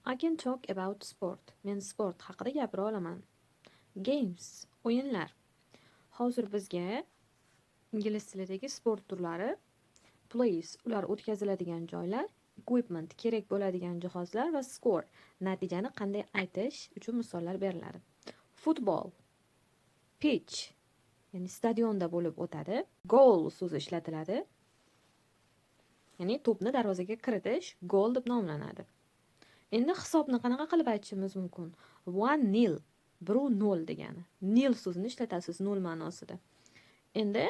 I can talk about sport. Men sport haqida gapira olaman. Games, o'yinlar. Hozir bizga ingliz tilidagi sport turlari, place, ular o'tkaziladigan joylar, equipment, kerak bo'ladigan jihozlar va score, natijani qanday aytish uchun misollar beriladi. Football, pitch, ya'ni stadionda bo'lib o'tadi. Goal so'zi ishlatiladi. Ya'ni to'pni darvozaga kiritish gol deb nomlanadi. Endi hisobni qanaqa qilib aytishimiz mumkin? 1-0, 1-0 degani. Nil so'zini ishlatasiz nol ma'nosida. Endi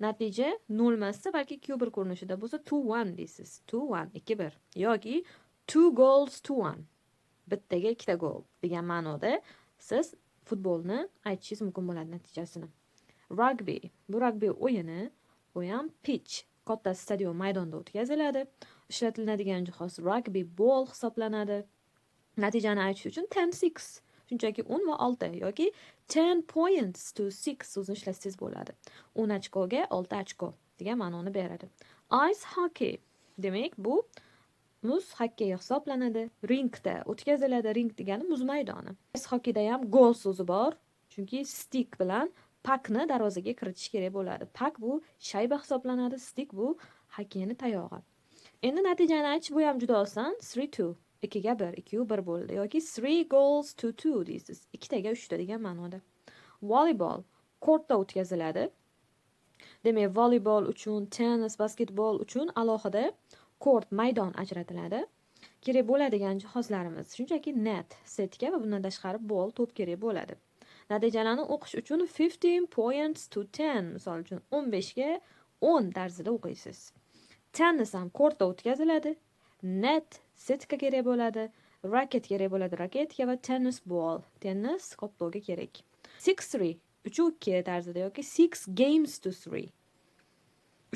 natija 0 emasda, balki 2-1 ko'rinishida bo'lsa, 2-1 deysiz. 2-1, 2-1 yoki 2 goals to 1. Bittaga ikkita gol degan ma'noda siz futbolni aytishingiz mumkin bo'ladi natijasini. Rugby. Bu rugby o'yini, bu ham pitch, katta stadion, maydonda o'tkaziladi. Ishlatiladigan jihoz rugby ball hisoblanadi. Natijani aytish uchun 10-6, shunchaki 10 va 6 yoki 10 points to 6 so'zini ishlatsangiz bo'ladi. 10 ochkoga 6 ochko degan ma'noni beradi. Ice hockey. Demak, bu muz xokkeyi hisoblanadi. Rinkda o'tkaziladi. Rink degani muz maydoni. Ice hockeyda ham gol so'zi bor. Chunki stick bilan pakni darvozaga kiritish kerak bo'ladi. Pak bu shayba hisoblanadi, stick bu xokkeyni tayog'i. Endi natijani aytish, bu ham juda oson. 3-2. 2ga 1, 2 1 bo'ldi yoki 3 goals to 2 deysiz. Ikkitaga 3 ta degan ma'noda. Voleybol kortda o'tkaziladi. Demak, voleybol uchun, tennis, basketbol uchun alohida kort, maydon ajratiladi. Kerak bo'ladigan jihozlarimiz shunchaki net, setka va bundan tashqari ball, to'p kerak bo'ladi. Natijalarni o'qish uchun 15 points to 10, misol uchun, 15 ga 10 tarzida o'qiysiz. Tennis ham kortda o'tkaziladi. Net, setka kerak bo'ladi, raket kerak bo'ladi, raketka va tennis ball, tennis koptogi kerak. 6-3, 3-2 tarzida yoki 6 games to 3,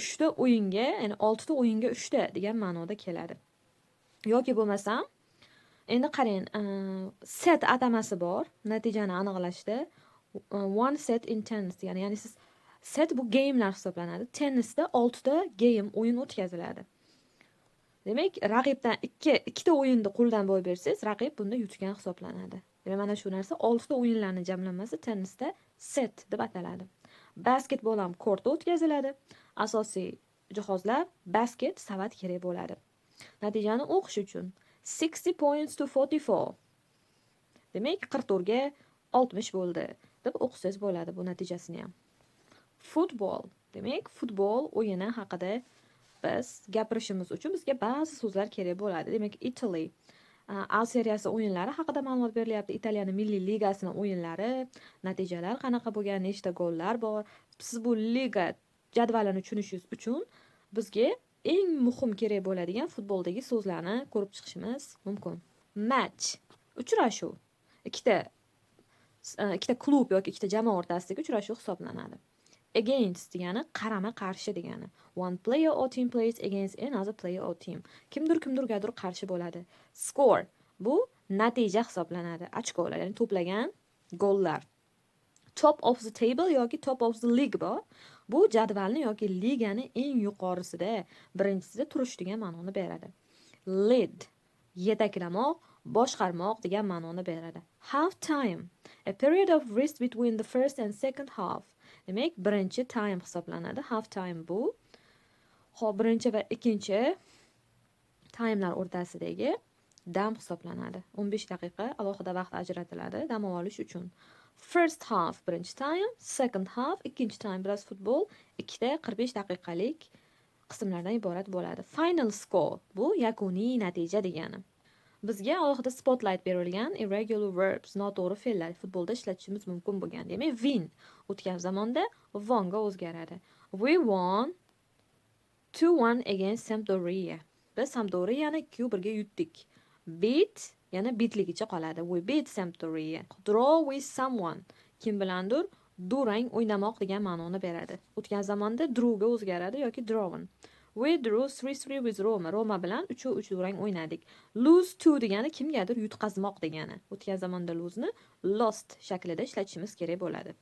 uchta o'yinga, ya'ni oltita o'yinga uchta degan ma'noda keladi. Yoki bo'lmasam, endi qarang, set atamasi bor natijani aniqlashda. One set in tennis degani, ya'ni siz set bu gamelar hisoblanadi. Tennisda oltita game, o'yin o'tkaziladi. Demak, raqibdan ikkita o'yinni qo'ldan boy bersangiz, raqib bunda yutgan hisoblanadi. Demak, mana shu narsa, oltita o'yinlarni jamlanmasi tennisda set deb ataladi. Basketbol ham kortda o'tkaziladi. Asosiy jihozlar basket, savat kerak bo'ladi. Natijani o'qish uchun 60 points to 44. Demak, 44 ga 60 bo'ldi deb o'qisangiz bo'ladi bu natijasini ham. Futbol. Demak, futbol o'yini haqida biz gapirishimiz uchun bizga ba'zi so'zlar kerak bo'ladi. Demak, Italy A seriyasi o'yinlari haqida ma'lumot berilyapti. Italiyaning milliy ligasini o'yinlari, natijalar qanaqa bo'lgan, nechta gollar bor. Siz bu liga jadvalini tushunishingiz uchun bizga eng muhim kerak bo'ladigan futboldagi so'zlarni ko'rib chiqishimiz mumkin. Match, uchrashuv. Ikkita klub yoki ikkita jamoa o'rtasidagi uchrashuv hisoblanadi. Against degani qarama qarshi degani. One player or team plays against another player or team. Kimdir kimdirgadir qarshi bo'ladi. Score bu natija hisoblanadi. Ochkolar, ya'ni to'plagan gollar. Top of the table yoki top of the league bor. Bu jadvalni yoki ligani eng yuqorisida, birinchisida turish degan ma'noni beradi. Lead, yetaklamoq, boshqarmoq degan ma'noni beradi. Half time, a period of rest between the first and second half. Demak, birinchi time hisoblanadi. Half time bu. Xo'p, birinchi va ikkinchi taymlar o'rtasidagi dam hisoblanadi. 15 daqiqa alohida vaqt ajratiladi dam olish uchun. First half birinchi taym, second half ikkinchi taym. Biroz futbol ikkita 45 daqiqalik qismlardan iborat bo'ladi. Final score bu yakuniy natija degani. Bizga alohida spotlight berilgan irregular verbs, noto'g'ri fe'llar futbolda ishlatishimiz mumkin bo'lgan. Demak, win o'tgan zamonda wonga o'zgaradi. We won 2-1 against Sampdoria. Biz Sampdoriani 2-1 ga yutdik. Beat yana beatligicha qoladi. We beat Sampdoria. Draw with someone. Kim bilandir durang o'ynamoq degan ma'noni beradi. O'tgan zamonda drewga o'zgaradi yoki drawn. We drew 3-3 with Roma. Roma bilan 3-3 durang o'ynadik. Lose to degani kimgadir yutqazmoq degani. O'tgan zamonda lose'ni lost shaklida ishlatishimiz kerak bo'ladi.